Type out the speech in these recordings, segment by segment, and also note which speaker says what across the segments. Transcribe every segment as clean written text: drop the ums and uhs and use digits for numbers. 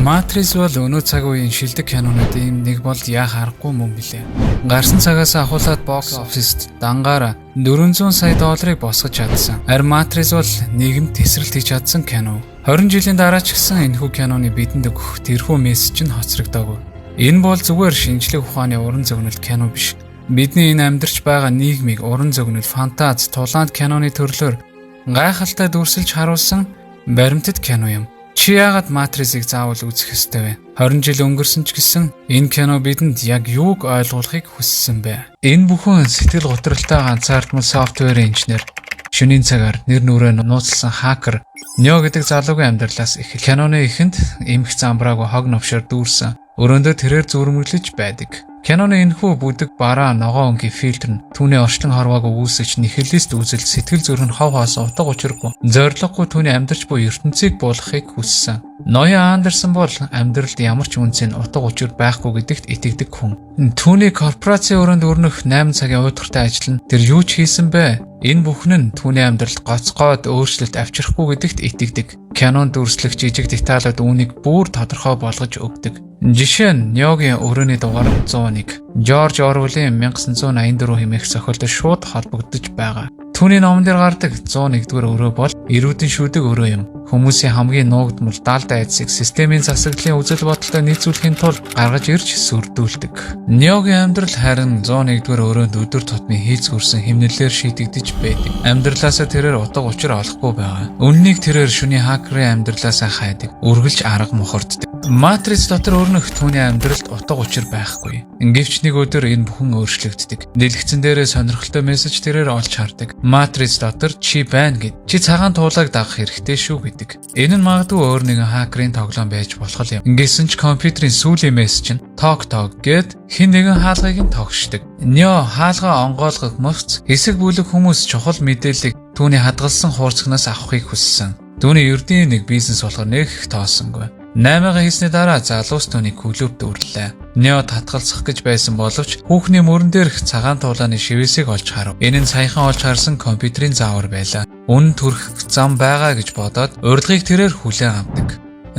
Speaker 1: Matrix бол өнөө цаг үеийн шилдэг кинонуудын нэг бол яах аргагүй мөн билээ. Гарсан цагаас ахуулаад box office-т дангаараа 400 сая долларыг босгож чадсан. Харин Matrix бол нийгэмд тесрэлт хийж чадсан кино. 20 жилийн дараа ч гэсэн энэхүү киноны бидэнд өгөх тэрхүү мессеж нь хоцрогдоогүй. Энэ бол зүгээр шинжлэх ухааны уран зөгнөлт кино биш. Бидний энэ амьдарч байгаа нийгмийг уран зөгнөл, фантази, тулаанд киноны төрлөөр гайхалтай дүрсэлж харуулсан баримтат кино юм. Чи яагаад Matrix-ыг заавал үзэх ёстой вэ? 20 жил өнгөрсөн ч гэсэн энэ кино бидэнд яг юуг ойлгуулахыг хүссэн бэ? Энэ бүхэн сэтгэл гутралтай ганцаардмал software engineer, шөнийн цагаар нэр нүрээ нууцлсан хакер Нео гэдэг залуугийн амьдралаас их. Киноны эхэнд эмх замбраагүй хог новшоор дүүрсэн өрөөндөө тэрээр зүрмэглэж байдаг. Киноны энэхүү бүдэг бараа ногоон өнгийн фильтр нь түүний орчлон хорвоог үүсгэж, нихилист үзэл, сэтгэл зүрх нь хов хоосон, утга учиргүй, зорилгогүй түүний амьдарч буй ертөнцийг буулгахыг хүссэн. Ноён Андерсон бол амьдралд ямар ч үнэ цэн, утга учир байхгүй гэдэгт итгэдэг хүн. Түүний корпорацийн өрөөнд өрнөх 8 цагийн уйтгартай ажил нь тэр юу ч хийсэн бэ? Энэ бүхэн нь түүний амьдралд гоцгойд өөрчлөлт авчрахгүй гэдэгт итгэдэг. Кинонд дүрслэх жижиг деталууд үүнийг бүр тодорхой болгож өгдөг. Жишээ нь Неогийн өрөөний дугаар 101. Жорж Орвеллийн 1984 хэмээх зохиолтой шууд холбогдож байгаа. Түүний номон дээр гардаг 101-р өрөө бол эрүүдэн шүдэг өрөө юм. Хүмүүсийн хамгийн нуугдмал далд айдсыг системийн засаглалын үзэл бодолтой нийцүүлэхийн тулд гаргаж ирж сүрдүүлдэг. Неогийн амьдрал харин 101-р өрөөнд өдөр тутмын хийц хүрсэн хэмнэлээр шийдэгдэж байдаг. Амьдралаасаа тэрээр утга учир олохгүй байгаа. Үнэнийг тэрээр шөнийн хакерын амьдралаасаа хайдаг. Үргэлж арга мухарддаг. Matrix дотор өрнөх түүний амьдралд утга учир байхгүй. Гэвч нэг өдөр энэ бүхэн өөрчлөгддөг. Дэлгэцэн дээрээ сонирхолтой мессеж тэрээр олж хардаг. Matrix дотор чи байна гэд. Чи цагаан туулайг дагах хэрэгтэй шүү гэдэг. Энэ нь магадгүй өөр нэгэн хакерын тоглоом байж болох юм. Гэсэн ч компьютерийн сүүлийн мессеж нь "тог тог" гээд хэн нэгэн хаалгыг нь тогшдог. Нео хаалгаа онгойлгох мөч хэсэг бүлэг хүмүүс чухал мэдээллийг түүний хадгалсан хуурцагнаас авахыг хүссэн. Түүний ердийн нэг бизнес болохоор нэг их тоосонгүй. 8-ага хийсний дараа залуус түүнийг клубт үрлээ. Нео татгалзах гэж байсан боловч хүүхний мөрөн дээрх цагаан туулайны шивээсийг олж харав. Энэ нь саяхан олж харсан компьютерийн заавар байлаа. Үнэн төрөх зам байгаа гэж бодоод урилгыг тэрээр хүлээн авдаг.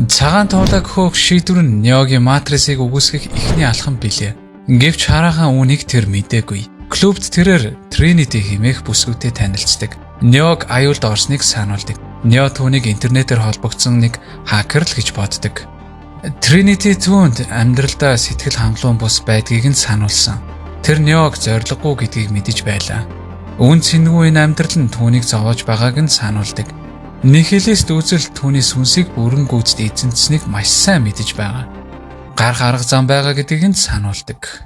Speaker 1: Цагаан туулайг хөөх шийдвэр нь Неогийн матрисыг үгүйсгэх эхний алхам билээ. Гэвч хараахан үүнийг тэр мдээгүй. Клубт тэрээр Trinity хэмээх бүсгүйтэй танилцдаг. Неог аюулд орсныг сануулдаг. Нео түүнийг интернетээр холбогдсон нэг хакер л гэж боддог. Trinity түүнд амьдралдаа сэтгэл хангалуун бус байдгийг нь сануулсан. Тэр Неог зорилгогүй гэдгийг мэдэж байлаа. Үнэ цэнгүй энэ амьдрал нь түүнийг зовоож байгааг нь сануулдаг. Нихилист үзэл түүний сүнсийг бүрэн гүйцэд эзэмшсэнийг маш сайн мэдэж байгаа. Гарах арга зам байгаа гэдгийг нь сануулдаг.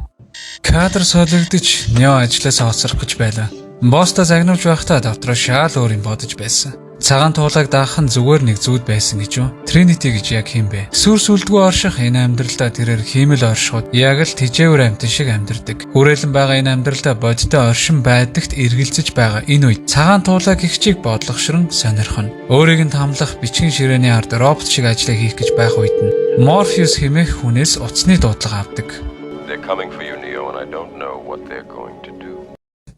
Speaker 1: Кадр солигдож, Нео ажлаасаа хоцрох гэж байлаа. Босдоо загнуулж байхдаа дотроо шал өөр юм бодож байсан. Цагаан туулайг даах нь зүгээр нэг зүйд байсан гэж юу? Trinity гэж яг хэн бэ? Сүр сүлдгүй орших энэ амьдралдаа тэрээр хиймэл оршихуйд яг л тэжээвэр амьтан шиг амьдардаг. Хүрээлэн байгаа энэ амьдралдаа бодитой оршин байдагт эргэлзэж байгаа энэ үед цагаан туулай гихчийг бодлогошрон сонирхоно. Өөрийг нь тамлах бичгийн ширээний ард робот шиг ажиллаа хийх гэж байх үед нь Morpheus хэмээх хүнээс утасны дуудлага авдаг.
Speaker 2: They're coming for you, Neo, and I don't know what they're going to do.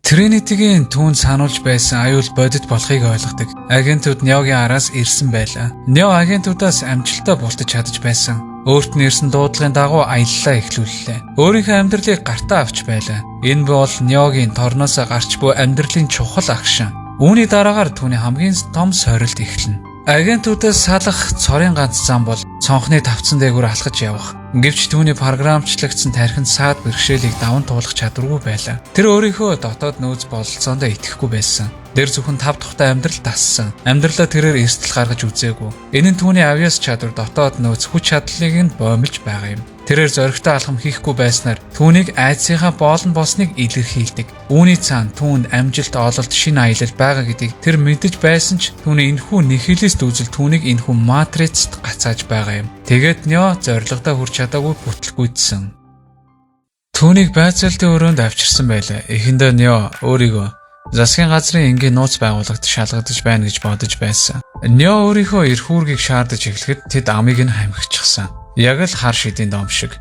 Speaker 1: Trinity-гийн түүнд сануулж байсан аюул бодит болохыг ойлгодог. Агентууд Неогийн араас ирсэн байлаа. Нео агентуудаас амжилттай бултаж чадаж байсан. Өөрт нь ирсэн дуудлагын дагуу аяллаа эхлүүллээ. Өөрийнхөө амьдралыг гартаа авч байлаа. Энэ бол Неогийн торноосоо гарч буй амьдралын чухал action. Үүний дараагаар түүний хамгийн том сорилт эхэлнэ. Агентуудаас салах цорын ганц зам бол цонхны тавцан дээгүүр алхаж явах. Гэвч түүний програмчлагдсан тархинд саад бэрхшээлийг даван туулах чадваргүй байлаа. Тэр өөрийнхөө дотоод нөөц бололцоондоо итгэхгүй байсан. Тэр зөвхөн тав тухтай амьдрал дассан. Амьдралаа тэрээр эрсдэл гаргаж үзээгүй. Энэ нь түүний авьяас чадвар, дотоод нөөц, хүч чадлыг нь боомлж байгаа юм. Тэрээр зоригтой алхам хийхгүй байснаар түүнийг айдсынхаа боолн болсныг илэрхийлдэг. Үүний цаана түүнд амжилт, ололт, шинэ аялал байгаа гэдгийг тэр мэдэж байсан ч түүний энэхүү нихилист үзэл түүнийг энэхүү матрицт гацааж байгаа юм. Тэгээд Нео зорилгодоо хүрч чадаагүй бүтлгүйдсэн. Түүнийг байцаалтын өрөөнд авчирсан байлаа. Эхэндээ Нео өөрийгөө засгийн газрын энгийн нууц байгууллагт шалгагдаж байна гэж бодож байсан. Нео өөрийнхөө эрх үүргийг шаардаж эхлэхэд тэд амыг нь хамхичихсан. Яг л хар шидийн дом шиг.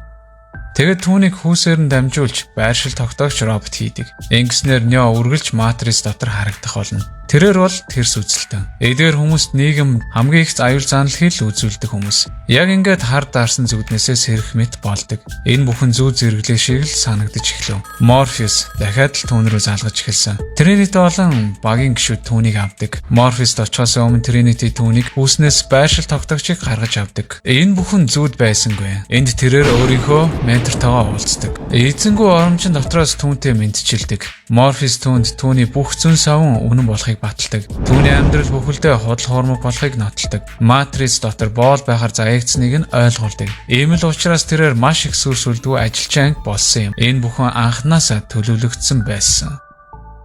Speaker 1: Тэгээд түүнийг хүүсээр нь дамжуулж байршил тогтоогч робот хийдэг. Ингэснээр Нео үргэлж матрис дотор харагдах болно. Тэрээр бол тэрс үзэлтэн. Эдгээр хүмүүст нийгэм хамгийн их аюул заналхийг л үзүүлдэг хүмүүс. Яг ингээд хар даарсан зүуднээсээ сэрэх мэт болдог. Энэ бүхэн зүүд зэрэглээ шиг л санагдаж эхлэв. Морфеус дахиад л түүн рүү залгаж эхэлсэн. Тринити болон багийн гишүүд түүнийг авдаг. Морфеуст очихоос өмнө Тринити түүнийг хүүснээс байршил тогтоогчийг гаргаж авдаг. Энэ бүхэн зүүд байсангүй. Энд тэрээр өөрийнхөө ментортойгоо уулздаг. Эзэнгүү оромжин дотроос түүнтэй мэндчилдэг. Морфеус түүнд түүний бүх зөн совин үнэн болохыг баталдаг. Түүний амьдрал бүхэлдээ худал хуурмаг болохыг нотолдог. Матрис дотор боол байхаар заяагдсныг нь ойлгуулдаг. Ийм л учраас тэрээр маш их сүр сүлдүү ажилчаан болсон юм. Энэ бүхэн анхнаасаа төлөвлөгдсөн байсан.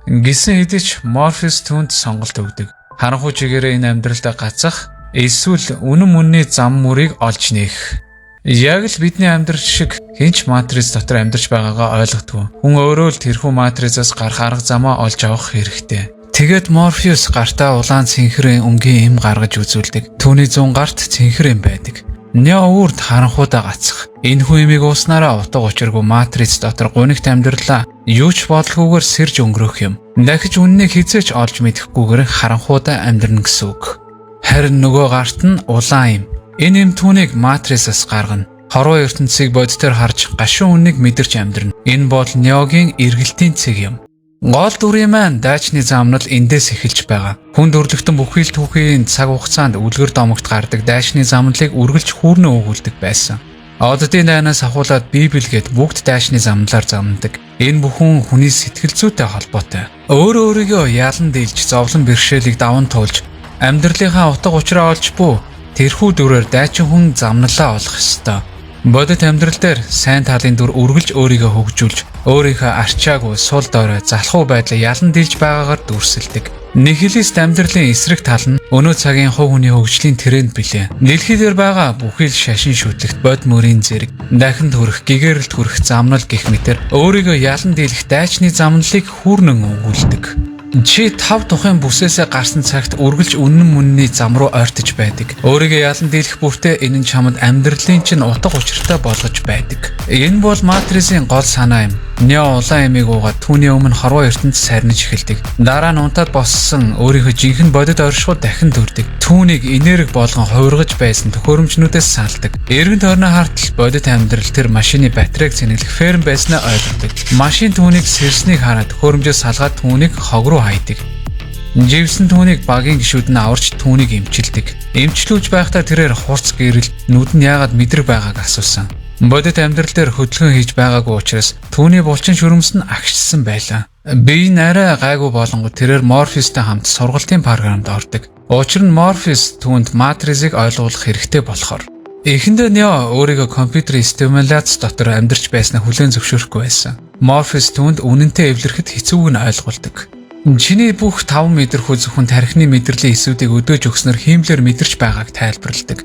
Speaker 1: Гисэн хэдий ч Морфеус түүнд сонголт өгдөг. Харанхуй чигээрээ энэ амьдралдаа гацах эсвэл үнэн мөнний зам мөрийг олж нээх. Яг л бидний амьдрал шиг хэн ч матрис дотор амьдарч байгаагаа ойлгодгүй. Хүн өөрөө л тэрхүү матрисаас гарах арга замаа олж авах хэрэгтэй. Тэгээд Морфеус гартаа улаан цэнхэрийн өнгийн эм гаргаж үзүүлдэг. Түүний зүүн гарт цэнхэр эм байдаг. Нео үрд харанхуйдаа гацах. Энэхүү эмийг ууснараа утга учиргүй матрис дотор гунигт амьдралаа юу ч бодлогүйгээр сэрж өнгөрөөх юм. Дахиж үннийг хэзээ ч олж мэдэхгүйгээр харанхуйдаа амьдрна гэсэн үг. Харин нөгөө гарт нь улаан эм. Энэ эм түүнийг матрисаас гаргана. Хорвоо ертөнцийг бодитоор харж гашуун үннийг мэдэрч амьдрна. Энэ бол Неогийн эргэлтийн цэг юм. Гол дүрийн маань даачны замнал эндээс эхэлж байгаа. Хүн төрөлхтөн бүхий л түүхийн цаг хугацаанд үлгэр домогт гардаг даачны замналыг үргэлж хүүрнэн өгүүлдэг байсан. Оддын дайнаас ахуулаад Библи гээд бүгд даачны замналаар замнадаг. Энэ бүхэн хүний сэтгэл зүйтэй холбоотой. Өөрөө өөрийгөө ялан дийлж зовлон бэрхшээлийг даван туулж амьдралынхаа утга учираа олж буй тэрхүү дүрээр дайчин хүн замналаа олох ёстой. Бодит амьдрал дээр сайн талын дүр үргэлж өөрийгөө хөгжүүлж, өөрийнхөө арчаагүй сул дорой залхуу байдлаа ялан дийлж байгаагаар дүрсэлдэг. Нихилист амьдралын эсрэг тал нь өнөө цагийн хувь хүний хөгжлийн тренд билээ. Дэлхий дээр байгаа бүхий л шашин шүтлэгт бод мөрийн зэрэг, дахинд хүрэх, гэгэрэлд хүрэх замнал гэх мэтэр өөрийгөө ялан дийлэх дайчны замналыг хүүрнэн өгүүлдэг. Чи тав тухайн бүсээсээ гарсан цагт үргэлж үнэн мөнний зам руу ойртож байдаг. Өөрийгөө ялан дийлэх бүртээ энэ нь чамд амьдралын чинь утга учиртай болгож байдаг. Энэ бол Матрисын гол санаа юм. Нео улаан эмийг уугаад түүний өмнө хорвоо ертөнц сарниж эхэлдэг. Дараа нь унтаад боссон өөрийнхөө жинхэнэ бодит оршихуй дахин төрдөг. Түүнийг энерги болгон хувиргаж байсан төхөөрөмжнүүдээс салдаг. Эргэн тойрноо хартал бодит амьдрал тэр машины батарейг цэнэглэх ферм байснаа ойлгодог. Машин түүнийг сэрснийг хараад төхөөрөмжөөс салгаад түүнийг хог руу хайдаг. Живсэн түүнийг багийн гишүүд нь аварч түүнийг эмчилдэг. Эмчлүүлж байхдаа тэрээр хурц гэрэл нүд нь яагаад мэдрэг байгааг асуусан. Бодит амьдрал дээр хөдөлгөөн хийж байгаагүй учраас түүний булчин шүрмэс нь агшсан байлаа. Бие нь арай гайгүй болонгот тэрээр Морфеустай хамт сургалтын програмд ордог. Учир нь Морфеус түүнд матрисыг ойлгуулах хэрэгтэй болохоор. Эхэндээ Нео өөрийгөө компьютерийн стимуляц дотор амьдарч байснаа хүлээн зөвшөөрөхгүй байсан. Морфеус түүнд үнэнтэй эвлэрэхэд хэцүүг нь ойлгуулдаг. Чиний бүх 5 мэдрэхүй зөвхөн тархины мэдрэлийн эсүүдийг өдөөж өгснөөр хиймлээр мэдэрч байгааг тайлбарладаг.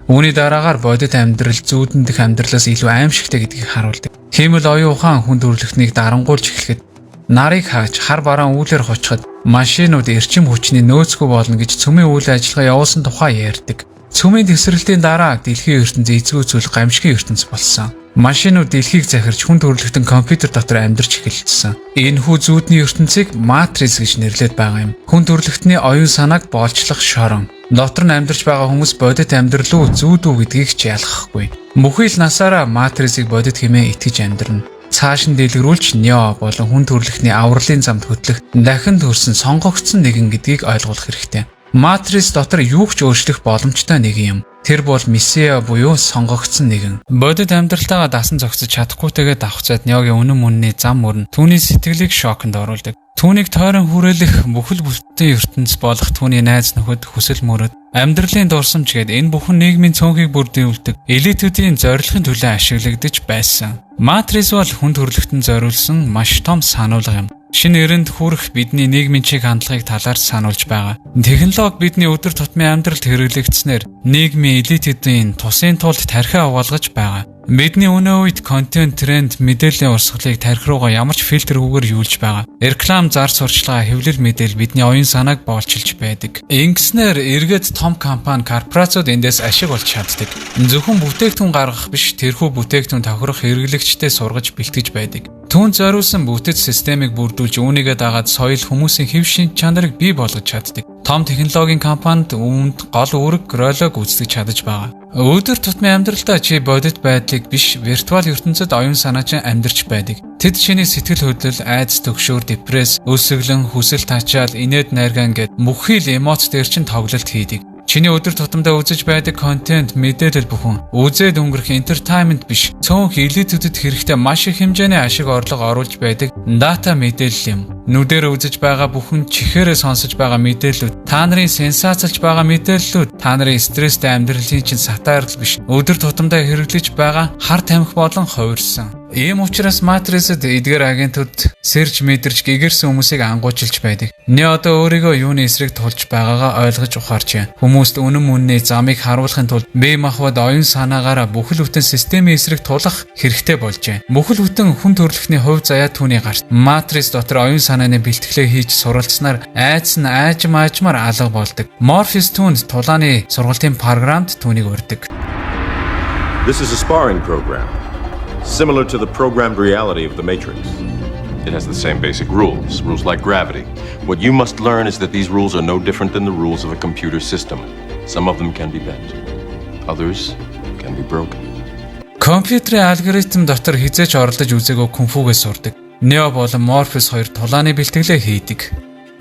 Speaker 1: Үүний дараагаар бодит амьдрал зүүдэн дэх амьдралаас илүү аимшигтай гэдгийг харуулдаг. Хиймэл оюун ухаан хүн төрөлхтнийг дарангуйлж эхлэхэд нарыг хааж хар бараан үүлээр хучхад машинууд эрчим хүчний нөөцгүй болно гэж цөмийн үйл ажиллагаа явуулсан тухай ярьдаг. Цөмийн тэсрэлтийн дараа дэлхийн ертөнц эзгүй зүйл гамшигын ертөнц болсон. Машинууд дэлхийг захирч хүн төрөлхтөн компьютер дотор амьдарч эхэлсэн. Энэхүү зүүдний ертөнцийг матрис гэж нэрлэдэг байгаа юм. Хүн төрөлхтний оюун санааг боолчлох шорон. Дотор нь амьдарч байгаа хүмүүс бодит амьдрал уу зүүд үү гэдгийг ч ялгахгүй. Бүхий л насаараа матрисыг бодит хэмээн итгэж амьдрна. Цааш нь дэлгэрүүлж Нео болон хүн төрөлхтний авралын замд хөтлөх дахин төрсөн сонгогдсон нэгэн гэдгийг ойлгуулах хэрэгтэй. Матрис дотор юу ч өөрчлөх боломжтой нэгэн юм. Тэр бол месиа буюу сонгогдсон нэгэн. Бодит амьдралтайгаа дасан зохицож чадахгүйтэйгээ давхцаад Неогийн үнэн мөнний зам мөр нь түүний сэтгэлийг шоконд оруулдаг. Түүнийг тойрон хүрээлэх бүхэл бүтэн ертөнц болох түүний найз нөхөд хүсэл мөрөд амьдралын дурсамж гээд энэ бүхэн нийгмийн цөөнхийг бүрдүүлдэг элитүүдийн зорилгын төлөө ашиглагдаж байсан. Матрис бол хүн төрөлхтөнд зориулсан маш том сануулга юм. Шинэ эрэнд хүрэх бидний нийгмийн чиг хандлагыг талаар сануулж байгаа. Технологи бидний өдөр тутмын амьдралд хэрэглэгдсэнээр нийгмийн элитүүдийн тусын тулд тархиа угаалгаж байгаа. Бидний өнөө үед контент, тренд, мэдээллийн урсгалыг тархи руугаа ямар ч фильтргүйгээр юулж байгаа. Реклам, зар сурталчилгаа, хэвлэл мэдээлэл бидний оюун санааг боолчилж байдаг. Ингэснээр эргээд том компани, корпорациуд эндээс ашиг олж чаддаг. Зөвхөн бүтээгдэхүүн гаргах биш, тэрхүү бүтээгдэхүүн тохирох хэрэглэгчтэй сургаж бэлтгэж байдаг. Түүнд зориулсан бүтэц системийг бүрдүүлж, үүнийгээ дагаад соёл, хүмүүсийн хэв шинж чанарыг бий болгож чаддаг. Том технологийн компанид үүнд гол үүрэг ролоо гүйцэтгэж чадаж байгаа. Өдөр тутмын амьдралдаа чи бодит байдлыг биш, виртуал ертөнцид оюун санаачин амьдарч байдаг. Тэд чиний сэтгэл хөдлөл, айдас түгшүүр, депресс, өлсгөлөн, хүсэл тачаал, инээд найргаан гээд бүхий л эмоц дээр чинь тоглолт хийдэг. Чиний өдөр тутамдаа үзэж байдаг контент, мэдээлэл бүхэн үзээд өнгөрөх entertainment биш, цөөнх элитүүдэд хэрэгтэй маш их хэмжээний ашиг орлого оруулж байдаг дата мэдээлэл юм. Нүдээр үзэж байгаа бүхэн, чихээрээ сонсож байгаа мэдээллүүд, та нарын сенсацалж байгаа мэдээллүүд та нарын стресстэй амьдралын чинь сатаарл биш, өдөр тутамдаа хэрэглэж байгаа хар тамхи болон хувирсан. Ийм учраас Matrix-д эдгээр агентууд сэрж мэдэрч гэгэрсэн хүмүүсийг ангуучилж байдаг. Нео одоо өөрийгөө юуны эсрэг тулж байгаагаа ойлгож ухаарчээ. Хүмүүст үнэн мөнний замыг харуулахын тулд бие махбод, оюун санаагаараа бүхэл бүтэн системийн эсрэг тулах хэрэгтэй болжээ. Бүхэл бүтэн хүн төрөлхтний хувь заяа түүний гарт. Matrix дотор оюун санааны бэлтгэлээ хийж суралцсанаар айдас нь аажим аажмаар алга болдог. Morpheus түүнд тулааны сургалтын програмд түүнийг урьдаг.
Speaker 2: This is a sparring program, similar to the programmed reality of the Matrix. It has the same basic rules, rules like gravity. What you must learn is that these rules are no different than the rules of a computer system. Some of them can be bent, others can be broken.
Speaker 1: Компьютерийн алгоритм дотор хэзээ ч оролдож үзээгүй кунфугээ сурдаг. Нео болон Морфеус хоёр тулааны бэлтгэлээ хийдэг.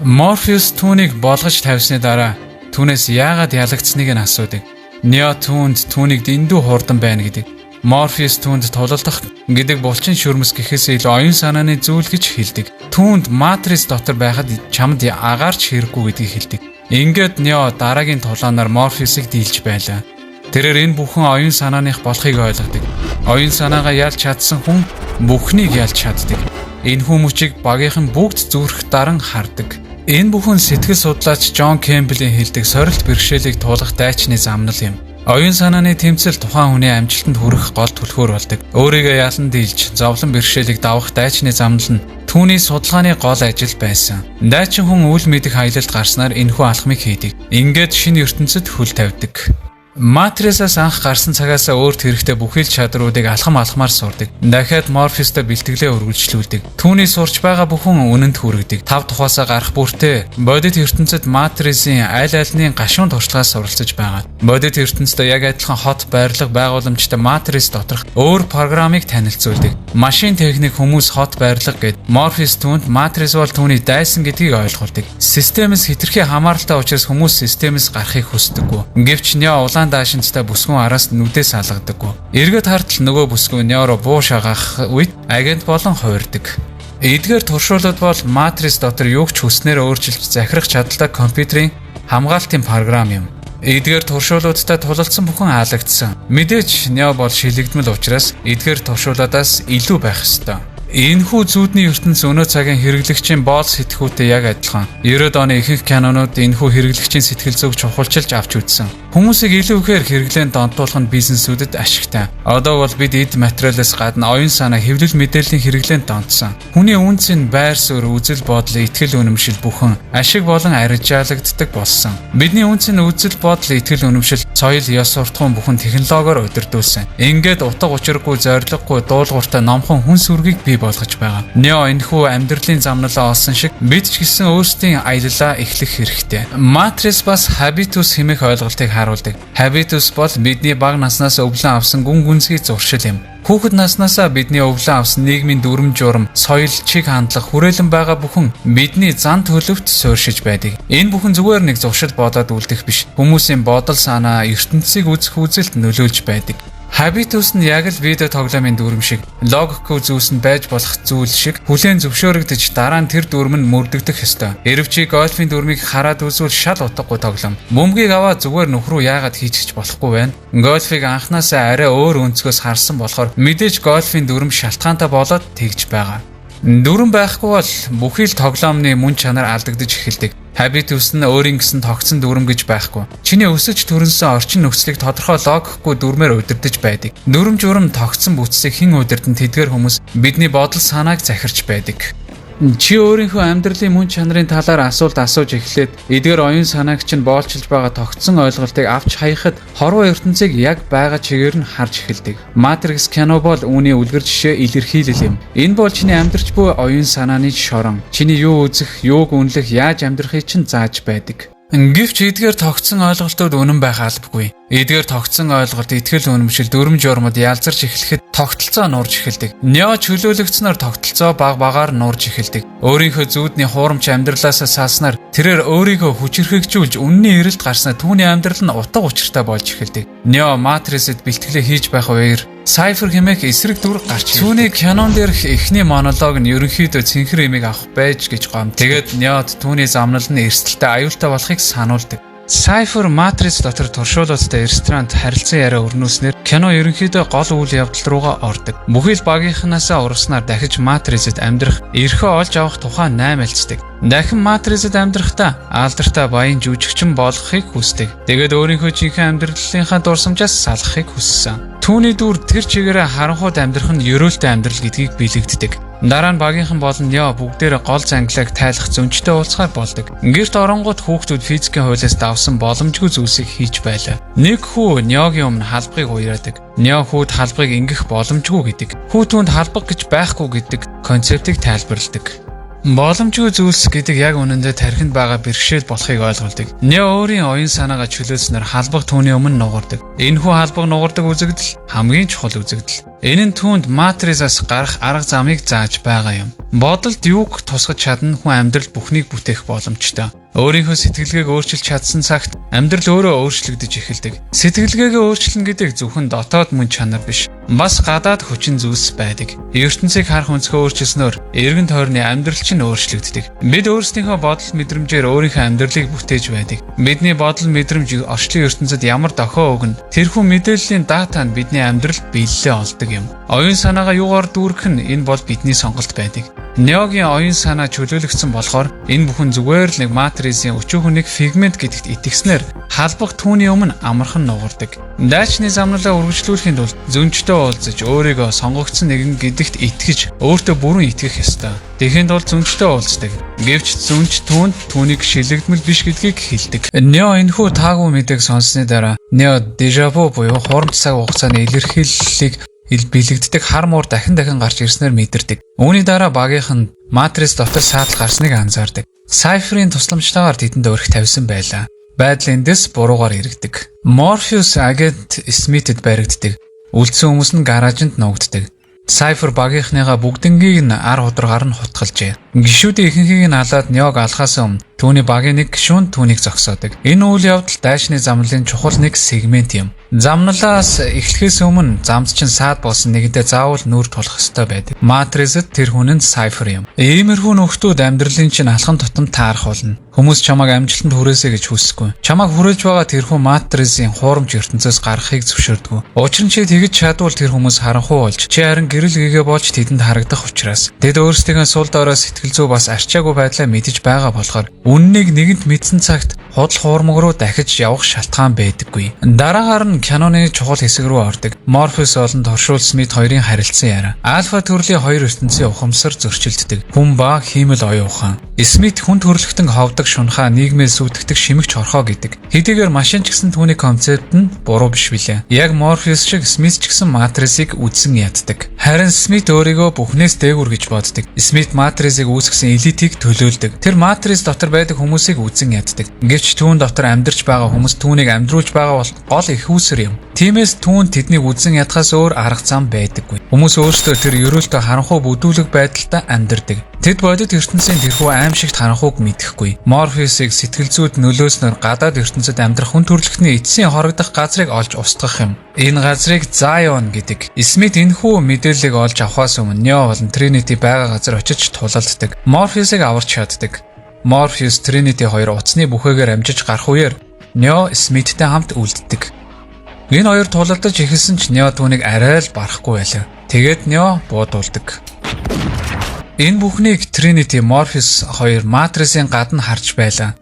Speaker 1: Морфеус түүнийг болгож тавьсны дараа түүнээс яагаад ялагдсныг нь асуудаг. Нео түүнд түүнийг дэндүү хурдан байна гэдэг. Морфеус түүнд тулалдах гэдэг булчин шүрмэс гэхээс илүү оюун санааны зүйл гэж хэлдэг. Түүнд Матрикс дотор байхад чамд агаарч хэрэггүй гэдгийг хэлдэг. Ингээд Нео дараагийн тулаанаар Морфеусыг дийлж байлаа. Тэрээр энэ бүхэн оюун санааных болохыг ойлгодог. Оюун санаагаа ялж чадсан хүн бүхнийг ялж чаддаг. Энэхүү мөчийг багийнхан бүгд зүрх даран хардаг. Энэ бүхэн сэтгэл судлаач Джон Кэмпбеллийн хэлдэг сорилт бэрхшээлийг туулах дайчны замнал юм. Оюун санааны тэмцэл тухайн хүний амжилтанд хүрэх гол түлхүүр болдог. Өөрийгөө ялан дийлж, зовлон бэрхшээлийг давах дайчны замнал нь түүний судалгааны гол ажил байсан. Дайчин хүн үл мэдэх аялалд гарснаар энэхүү алхмыг хийдэг. Ингээд шинэ ертөнцөд хөл тавьдаг. Матрисаас анх гарсан цагаас өөрт хэрэгтэй бүхий л чадруудыг алхам алхмаар сурдаг. Дахиад Морфеустой бэлтгэлээ үргэлжлүүлдэг. Түүний сурч байгаа бүхэн үнэнд хүргэдэг. Тав тухаасаа гарах бүртээ бодит ертөнцөд Матрисын аль альны гашуун туршлагаас суралцаж байгаа. Бодит ертөнцтэй яг адилхан хот, барилга, байгууламжтай Матрис доторх өөр программыг танилцуулдаг. Машин, техник, хүмүүс, хот, барилга гээд Морфеус түүнд Матрис бол түүний дайсан гэдгийг ойлгуулдаг. Системээс хэтэрхий хамааралтай учраас хүмүүс системээс гарахыг хүсдэггүй. Гэвч Нео улаан даашинзтай бүсгүйн араас нүдээс алгадаггүй. Эргээд хартал нөгөө бүсгүй Нео руу буу шагаах үед агент болон хувирдаг. Эдгээр туршуулууд бол Матрис дотор юуг ч хүснээр өөрчилж захирах чадалтай компьютерийн хамгаалтын програм юм. Эдгээр туршуулуудтай тулалдсан бүхэн алагдсан. Мэдээж Нео бол шилэгдмэл учраас эдгээр туршуулуудаас илүү байх ёстой. Энэхүү зүүдний ертөнц өнөө цагийн хэрэглэгчийн боол сэтгхүүтэй яг адилхан. 90-ад оны ихэнх кинонууд энэхүү хэрэглэгчийн сэтгэл зүйг чухалчилж авч үзсэн. Хүмүүсийг илүү ихээр хэрэглээнд донтуулах нь бизнесүүдэд ашигтай. Одоо бол бид эд материалаас гадна оюун санаа, хэвлэл мэдээллийн хэрэглээнд донтсон. Хүний үнц нь байр суурь, үзэл бодол, итгэл үнэмшил бүхэн ашиг болон арилжаалагддаг болсон. Бидний үнц нь үзэл бодол, итгэл үнэмшил, соёл, ёс суртахуун бүхэн технологиор удирдуулсан. Ингээд утга учиргүй, зорилгогүй, дуулууртай номхон хүн сүргийг бий болгож байгаа. Нео энэхүү амьдралын замналаа олсон шиг бид ч гэсэн өөрсдийн аяллаа эхлэх хэрэгтэй. Матрис бас habitus хэмээх ойлголтыг харуулдаг. Habitus бол бидний бага наснаас өвлөн авсан гүн гүнзгий зуршил юм. Хүүхэд наснаасаа бидний өвлөн авсан нийгмийн дүрэм журам, соёл, чиг хандлага, хүрээлэн байгаа бүхэн бидний зан төлөвт суурьшиж байдаг. Энэ бүхэн зүгээр нэг зуршил бодоод үлдэх биш. Хүмүүсийн бодол санаа, ертөнцийг үзэх үзэлд нөлөөлж байдаг. Habitus нь яг л видео тоглоомын дүрэм шиг, логикгүй зүйлс нь байж болох зүйл шиг хүлээн зөвшөөрөгдөж, дараа нь тэр дүрэм нь мөрдөгдөх ёстой. Хэрэв чи гольфын дүрмийг хараад үзвэл шал утгагүй тоглоом. Бөмбөгийг аваад зүгээр нүх рүү яагаад хийчих болохгүй байна? Гольфыг анхнаасаа арай өөр өнцгөөс харсан болохоор мэдээж гольфын дүрэм шалтгаантай болоод тэгж байгаа. Дүрэм байхгүй бол бүхий л тоглоомны мөн чанар алдагдаж эхэлдэг. Habitus нь өөрийн гэсэн тогтсон дүрэм гэж байхгүй. Чиний өсөж төрөнсөн орчин нөхцөлийг тодорхой логикгүй дүрмээр удирдах байдаг. Дүрэм журам, тогтсон бүтцийг хэн удирдан, тэдгээр хүмүүс бидний бодол санааг захирч байдаг. Чи өөрийнхөө амьдралын мөн чанарын талаар асуулт асууж эхлээд эдгээр оюун санааг чинь боолчилж байгаа тогтсон ойлголтыг авч хаяхад хорвоо ертөнцийг яг байгаа чигээр нь харж эхэлдэг. Matrix кино бол үүний үлгэр жишээ, илэрхийлэл юм. Энэ бол чиний амьдарч буй оюун санааны шорон. Чиний юу үзэх, юуг үнэлэх, яаж амьдрахыг чинь зааж байдаг. Гэвч эдгээр тогтсон ойлголтууд үнэн байх албагүй. Эдгээр тогтсон ойлголт, итгэл үнэмшил, дүрэм журмууд ялзарч эхлэхэд тогтолцоо нуурж эхэлдэг. Нео чөлөөлөгдснөөр тогтолцоо баг багаар нуурж эхэлдэг. Өөрийнхөө зүүдний хуурамч амьдралаасаа салснаар, тэрээр өөрийгөө хүчирхэгжүүлж үнний эрэлт гарснаар түүний амьдрал нь утга учиртай болж эхэлдэг. Нео Матрисэд бэлтгэлээ хийж байх үеэр Cypher хэмээх эсрэг дүр гарч. Түүний кинон дээрх эхний монолог нь ерөнхийдөө цэнхэр эмийг авах байж гэж гом. Тэгээд Неод түүний замнал нь эрсдэлтэй, аюултай болохыг сануулдаг. Cypher Matrix дотор туршуулуудтай ресторанд харилцан яриа өрнүүлснээр кино ерөнхийдөө гол үйл явдал руугаа ордог. Бүхий л багийнхнаасаа урваснаар дахиж Matrix-д амьдрах эрхөө олж авах тухай наймаалцдаг. Дахин Matrix-д амьдрахдаа алдартай баян жүжигчин болохыг хүсдэг. Тэгээд өөрийнхөө жинхэнэ амьдралынхаа дурсамжаас салахыг хүссэн. Түүний дүр тэр чигээрээ харанхуйд амьдрах нь ерөөлтэй амьдрал гэдгийг бэлэгддэг. Дараа нь багийнхан болон Нео бүгдээрээ гол зангилааг тайлах зөнчтэй уулзахаар болдог. Гэрт оронгууд хүүхдүүд физикийн хуулиас давсан боломжгүй зүйлсийг хийж байлаа. Нэг хүү Неогийн өмнө халбагыг уяраадаг. Нео хүүд халбагыг ингэх боломжгүй гэдэг. Хүү түүнд халбаг гэж байхгүй гэдэг концептыг тайлбарладаг. Боломжгүй зүйлс гэдэг яг үнэндээ тархинд байгаа бэрхшээл болохыг ойлгуулдаг. Нео өөрийн оюун санаагаа чөлөөлснөөр халбаг түүний өмнө нугардаг. Энэхүү халбаг нугардаг үзэгдэл хамгийн чухал үзэгдэл. Энэ нь түүнд матрисаас гарах арга замыг зааж байгаа юм. Бодолд юуг тусгаж чадна, хүн амьдрал бүхнийг бүтээх боломжтой. Өөрийнхөө сэтгэлгээг өөрчилж чадсан цагт амьдрал өөрөө өөрчлөгдөж эхэлдэг. Сэтгэлгээгээ өөрчилнө гэдэг зөвхөн дотоод мөн чанар биш. Бас гадаад хүчин зүйлс байдаг. ертөнцийг харах өнцгөө өөрчилснөөр эргэн тойрны амьдрал чинь өөрчлөгддөг. Бид өөрсдийнхөө бодол мэдрэмжээр өөрийнхөө амьдралыг бүтээж байдаг. Бидний бодол мэдрэмж орчлон ертөнцөд ямар дохио өгнө, тэрхүү мэдээллийн дата нь бидний амьдралд биелэлээ олдог юм. Оюун санаагаа юугаар дүүргэх нь, энэ бол бидний сонголт байдаг. Неогийн оюун санаа чөлөөлөгдсөн болохоор энэ бүхэн зүгээр л нэг матрисын өчүүхэн нэг фигмент гэдэгт итгэснээр халбаг түүний өмнө амархан нугардаг. Дайчны замналаа үргэлжлүүлэхийн тулд зөнчтэй уулзаж, өөрийгөө сонгогдсон нэгэн гэдэгт итгэж, өөртөө бүрэн итгэх ёстой. Тэгэхийн тулд зөнчтэй уулздаг. Гэвч зөнч түүнд түүнийг шилэгдмэл биш гэдгийг хэлдэг. Нео энэхүү таагүй мэдээг сонссны дараа Нео дежавю буюу хуурамч цаг хугацааны илэрхийллийг бэлэгддэг хар муур дахин дахин гарч ирснээр мэдэрдэг. Үүний дараа багийнх нь Матрис дотор саатал гарсныг анзаардаг. Cypher-ийн тусламжтайгаар тэдэнд өрх тавьсан байлаа. Байдал эндээс буруугаар эргэдэг. Morpheus агент Smith-д баригддаг. Үлдсэн хүмүүс нь гаражинд нуугддаг. Cypher багийнхныгаа бүгднгийг нь ар худургаар нь хутгалжээ. Гишүүдийн ихэнхийг нь алаад Неог алахаас өмнө түүний багийн нэг гишүүн түүнийг зогсоодог. Энэ үйл явдал дайчны замналын чухал нэг сегмент юм. Замналаас эхлэхээс өмнө замд чинь саад болсон нэгэнтэй заавал нүүр тулах ёстой байдаг. Матрисэд тэр хүн нь Cypher юм. Иймэрхүү нөхдүүд амьдралын чинь алхам тутам таарах болно. Хүмүүс чамайг амжилтанд хүрээсэй гэж хүсэхгүй. Чамайг хүрээлж байгаа тэрхүү матрисын хуурамч ертөнцөөс гаргахыг зөвшөөрдөг. Учир нь чи тэгж чадвал тэр хүмүүс харанхуй болж, чи харин гэрэл гэгээ болж тэдэнд харагдах учраас. Тэд өөрсдийнхөө сул дорой, сэтгэл зүй бас арчаагүй байдлаа мэдэж байгаа болохоор үнэнийг нэгэнт мэдсэн цагт худал хуурмаг руу дахиж явах шалтгаан байдаггүй. Дараагаар нь киноны чухал хэсэг рүү ордог. Морфеус болон Туршуул Смит хоёрын харилцан яриа. Альфа төрлийн хоёр ертөнцийн ухамсар зөрчилддөг. Хүн ба хиймэл оюун ухаан. Смит хүн төрөлхтөн ховдог шунхаа, нийгмээ сүйтгэдэг шимэгч хорхоо гэдэг. Хэдийгээр машин ч гэсэн түүний концепт нь буруу биш билээ. Яг Морфеус шиг Смит ч гэсэн Матрисыг үзсэн яддаг. Харин Смит өөрийгөө бүхнээс дээгүүр гэж боддог. Смит Матрисыг үүсгэсэн элитийг төлөөлдөг. Тэр Матрис дотор байдаг хүмүүсийг үзэн яддаг. Гэвч түүн дотор амьдарч байгаа хүмүүс түүнийг амьдруулж байгаа бол гол эх үүсвэр юм. Тиймээс түүн тэднийг үзэн ядахаас өөр арга зам байдаггүй. Хүмүүс өөрсдөө тэр ерөөлтөө харанхуй бүдүүлэг байдалтай амьдардаг. Тэд бодит ертөнцийн тэрхүү аймшигт харанхуйг мэдэхгүй. Морфеусыг сэтгэл зүйд нөлөөснөөр гадаад ертөнцид амьдрах хүн төрөлхтний эцсийн хорогдох газрыг олж устгах юм. Энэ газрыг Zion гэдэг. Смит энэхүү мэдээллийг олж авахаас өмнө Нео болон Trinity байгаа газар очиж тулалддаг. Морфеусыг аварч чаддаг. Морфеус, Trinity хоёр утасны бүхээгээр амжиж гарах үеэр Нео Смиттэй хамт үлддэг. Энэ хоёр тулалдаж эхэлсэн ч Нео түүнийг арай л барахгүй байлаа. Тэгээд Нео буудуулдаг. Энэ бүхнийг Trinity, Morpheus хоёр Матрисын гадна харж байлаа.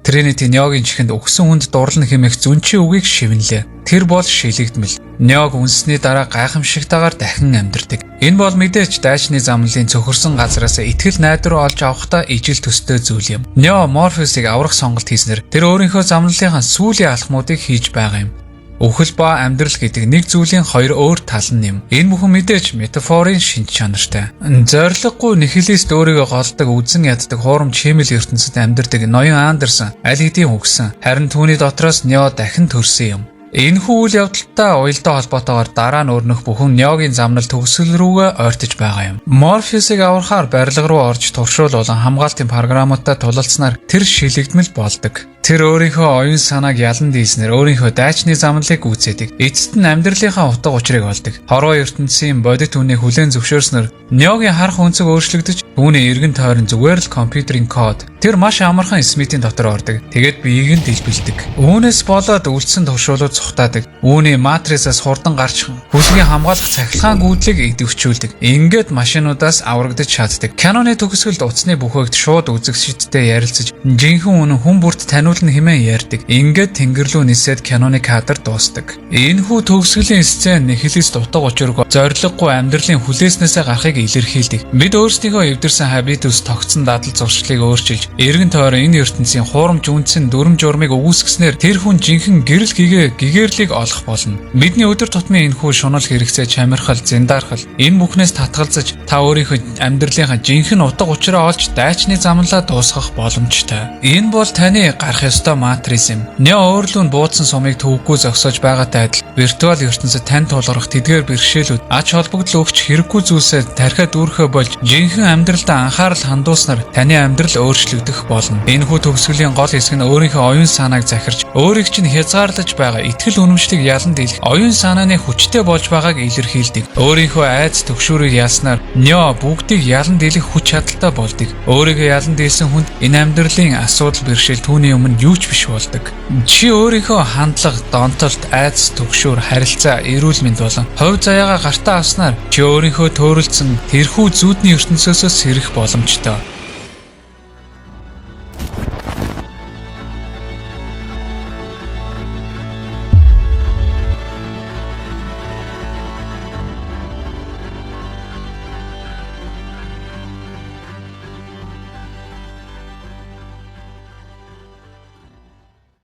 Speaker 1: Trinity Неогийн чихэнд өгсөн хүнд дурлана хэмээх зөнчийн үгийг шивнэлээ. Тэр бол шилэгдмэл. Неог үнссний дараа гайхамшигтайгаар дахин амьдардаг. Энэ бол мэдээж дайчны замналын цөхөрсөн газраас итгэл найдвар олж авахдаа ижил төстэй зүйл юм. Нео Морфеусыг аврах сонголт хийснээр тэр өөрийнхөө замналынхаа сүүлийн алхмуудыг хийж байгаа юм. Үхэл ба амьдрал гэдэг нэг зүйлийн хоёр өөр тал нь юм. Энэ бүхэн мэдээж метафорын шинж чанартай. Зорилгогүй нихилист, өөрийгөө голдог, үзэн яддаг, хуурамч хиймэл ертөнцөд амьдардаг ноён Андерсон аль хэдийн үхсэн. Харин түүний дотроос Нео дахин төрсөн юм. Энэхүү үйл явдалтай уялдаа холбоотойгоор дараа нь өрнөх бүхэн Неогийн замнал төгсгөл рүүгээ ойртож байгаа юм. Морфеусыг аврахаар барилга руу орж туршуул болон хамгаалтын програмуудтай тулалдсанаар тэр шилэгдмэл болдог. Тэр өөрийнхөө оюун санааг ялан дийлснээр өөрийнхөө дайчны замналыг гүйцээдэг. Эцэст нь амьдралынхаа утга учирыг олдог. Хорвоо ертөнцийн бодит үнэнийг хүлээн зөвшөөрснөөр Неогийн харах өнцөг өөрчлөгдөж, түүний эргэн тойрон зүгээр л компьютерийн код. Тэр маш амархан Смитийн дотор ордог. Тэгээд биеийг нь дэлбэлдэг. Үүнээс болоод үлдсэн туршуулууд цухтаадаг. Үүний матрицаас хурдан гарч хүлгийн хамгаалах цахилгаан гүйдлийг идэвхжүүлдэг. Ингээд машинуудаас аврагдаж чаддаг. Киноны төгсгөлд утасны бүхээгт шууд үзэгчидтэй ярилцаж, жинхэнэ үнэн хүн бүрт таниулна хэмээн ярьдаг. Ингээд тэнгэр лүү нисээд киноны кадр дуусдаг. Энэхүү төгсгөлийн сцен нихилист, утга учиргүй, зорилгогүй амьдралын хүлээснээсээ гарахыг илэрхийлдэг. Бид өөрсдийнхөө эвдэрсэн habitus, тогтсон дадал зуршлыг өөрчилж, эргэн тойрон энэ ертөнцийн хуурамч үндсэн дүрэм журмыг үгүйсгэснээр тэр хүн жинхэнэ гэрэл гэгээрлийг олох болно. Бидний өдөр тутмын энэхүү шунал, хэрэгцээ, чамирхал, зиндархал, энэ бүхнээс татгалзаж, та өөрийнхөө амьдралынхаа жинхэнэ утга учираа олж, дайчны замналаа дуусгах боломжтой. Энэ бол таны гарах ёстой матрис юм. Нео өөрлөө нь буудсан сумыг төвөггүй зогсоож байгаатай адил виртуал ертөнцөд тань тулгарх тэдгээр бэрхшээлүүд, ач холбогдол өгч хэрэггүй зүйлсээ тархиа дүүрэхээ болж, жинхэнэ амьдралдаа анхаарал хандуулснаар таны амьдрал өөрчлөгдөх болно. Энэхүү төгсгөлийн гол хэсэг нь өөрийнхөө оюун санааг захирч, өөрийг чинь хязгаарлаж байгаа итгэл үнэмшлийг ялан дийлэх оюун санааны хүчтэй болж байгааг илэрхийлдэг. Өөрийнхөө айдас түгшүүрийг ялснаар Нео бүгдийг ялан дийлэх хүч чадалтай болдог. Өөрийгөө ялан дийлсэн хүнд энэ амьдралын асуудал, бэрхшээл түүний өмнө юу ч биш болдог. Чи өөрийнхөө хандлага, донтолт, айдас түгшүүр, харилцаа, эрүүл мэнд болон хувь заяагаа гартаа авснаар чи өөрийнхөө төөрөлдсөн тэрхүү зүүдний ертөнцөөсөө сэрэх боломжтой.